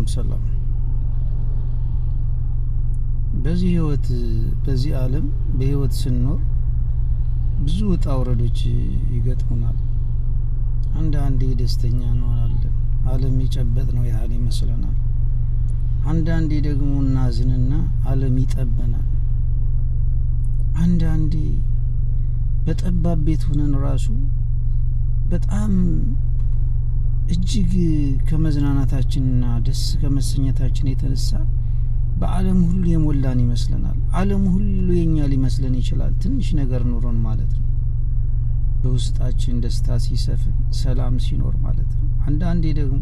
ሰላም ሰላም። በዚህ ህይወት፣ በዚህ ዓለም በህይወት ስንኖር ብዙ ውጣ ውረዶች ይገጥሙናል። አንዳንዴ ደስተኛ እንሆናለን፣ ዓለም የጨበጥነው ያህል ይመስለናል። አንዳንዴ ደግሞ እናዝንና ዓለም ይጠበናል። አንዳንዴ በጠባብ ቤት ሆነን ራሱ በጣም እጅግ ከመዝናናታችንና ደስ ከመሰኘታችን የተነሳ በዓለም ሁሉ የሞላን ይመስለናል። ዓለም ሁሉ የኛ ሊመስለን ይችላል፣ ትንሽ ነገር ኑሮን ማለት ነው። በውስጣችን ደስታ ሲሰፍን፣ ሰላም ሲኖር ማለት ነው። አንዳንዴ ደግሞ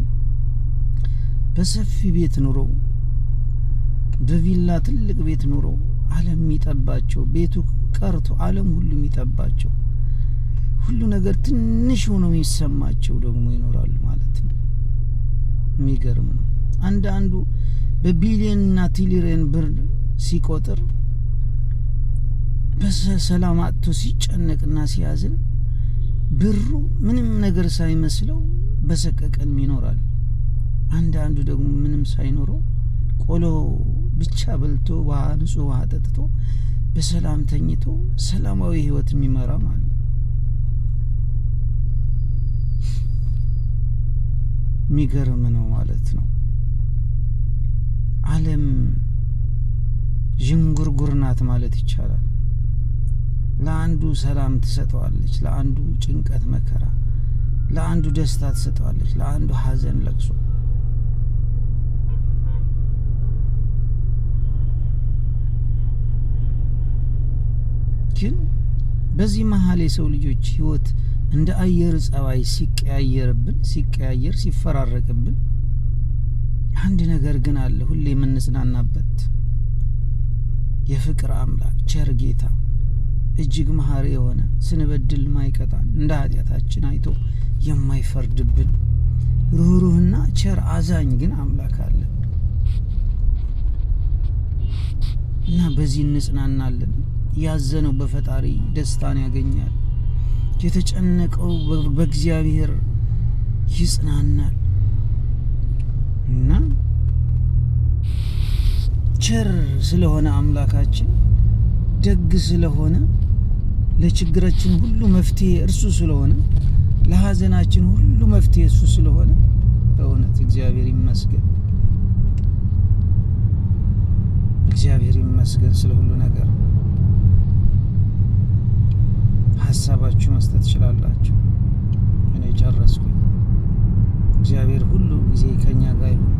በሰፊ ቤት ኑሮ፣ በቪላ ትልቅ ቤት ኑሮ ዓለም የሚጠባቸው፣ ቤቱ ቀርቶ ዓለም ሁሉ የሚጠባቸው፣ ሁሉ ነገር ትንሽ ሆኖ የሚሰማቸው ደግሞ ይኖራሉ ማለት ነው። የሚገርም ነው። አንዳንዱ በቢሊዮንና ትሪሊየን ብር ሲቆጥር በሰላም አጥቶ ሲጨነቅና ሲያዝን ብሩ ምንም ነገር ሳይመስለው በሰቀቀን ይኖራል። አንዳንዱ ደግሞ ምንም ሳይኖረው ቆሎ ብቻ በልቶ፣ ውሃ፣ ንጹህ ውሃ ጠጥቶ፣ በሰላም ተኝቶ ሰላማዊ ህይወት የሚመራ ማለት ነው። የሚገርም ነው ማለት ነው። ዓለም ዥንጉርጉር ናት ማለት ይቻላል። ለአንዱ ሰላም ትሰጠዋለች፣ ለአንዱ ጭንቀት መከራ፣ ለአንዱ ደስታ ትሰጠዋለች፣ ለአንዱ ሐዘን ለቅሶ። ግን በዚህ መሀል የሰው ልጆች ህይወት እንደ አየር ጸባይ ሲቀያየርብን፣ ሲቀያየር ሲፈራረቅብን፣ አንድ ነገር ግን አለ ሁሌ የምንጽናናበት፣ የፍቅር አምላክ፣ ቸር ጌታ፣ እጅግ መሀሪ የሆነ፣ ስንበድል ማይቀጣን፣ እንደ ኃጢአታችን አይቶ የማይፈርድብን ሩህሩህና ቸር አዛኝ ግን አምላክ አለ እና በዚህ እንጽናናለን። ያዘነው በፈጣሪ ደስታን ያገኛል። የተጨነቀው በእግዚአብሔር ይጽናናል። እና ቸር ስለሆነ አምላካችን፣ ደግ ስለሆነ፣ ለችግራችን ሁሉ መፍትሄ እርሱ ስለሆነ፣ ለሀዘናችን ሁሉ መፍትሄ እሱ ስለሆነ በእውነት እግዚአብሔር ይመስገን። እግዚአብሔር ይመስገን ስለ ሁሉ ነገር። ሀሳባችሁ መስጠት ትችላላችሁ። እኔ ጨረስኩኝ። እግዚአብሔር ሁሉ ጊዜ ከኛ ጋር ይሁን።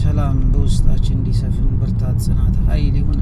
ሰላም በውስጣችን እንዲሰፍን ብርታት፣ ጽናት፣ ኃይል ይሁን።